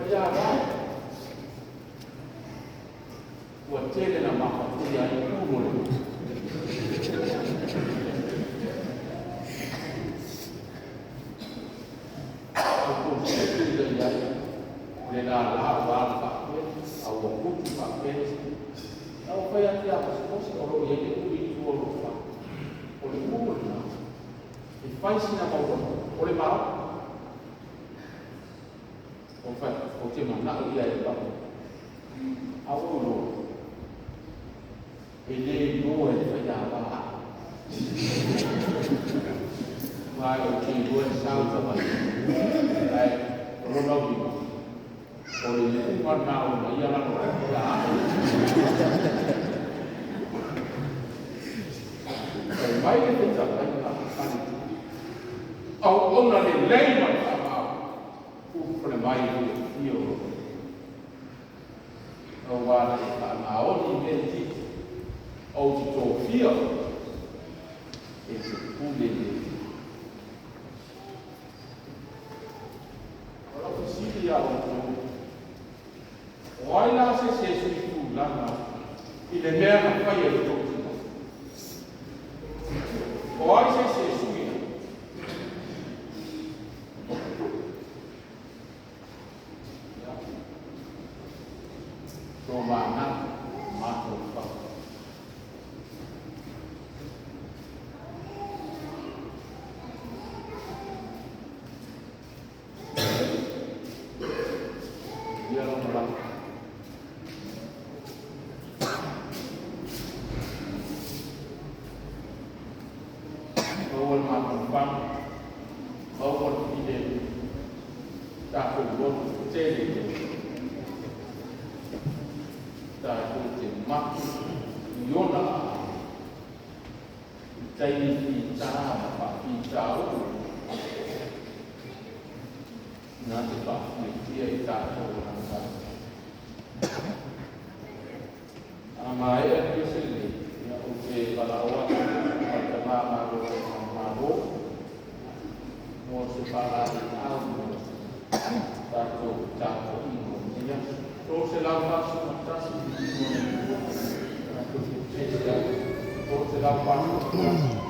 Faiāvā ua tele na mafatia ai pulu o le lotu. Ua tou silafia i ai o le lala ua alu faapea, a ua putu faapea le isi. A ua fai atu ia Mosepose o lo o i ai le uli i tua o lou fale. O le ulu lena, e fai sina maualuga, o le mao. Ou fai atu, ou te manao ia e lau. A ua ou iloa, e le iloa e le faiāvā au. Ma ou te iloa e sau tamaiti, ae o lona uiga, o le iuga lena o na ia lalo o le a ae. Fai mai le fetalaiga a le auauna lelei ma le faamaoni, ulufale mai i le fiafia o lou Alii. Aua na e faamaoni i mea itiiti, ou te tofia oe e te pule i mea itiiti. O lau fesili ia outou, o ai la se isi e sui tulaga i le mea na faia e le tou tina? O ai se isi e sui ai? Ia, tomanatu mafaufau. Ia lona lava. Maua le mafanafana, maua le filemu, tatou loto tetele i le Atua. Tatou te mapu i ona aao i taimi fita ma faafitauli na te faafiafia i tatou lagata. A maea le pese lenei, ia, ou te valaau atu i le tama malolo malo mo se faalaeiau mo tatou tapuaiga o lenei aso. 341 viiga o le Atua. Tatou te pese ai. 341.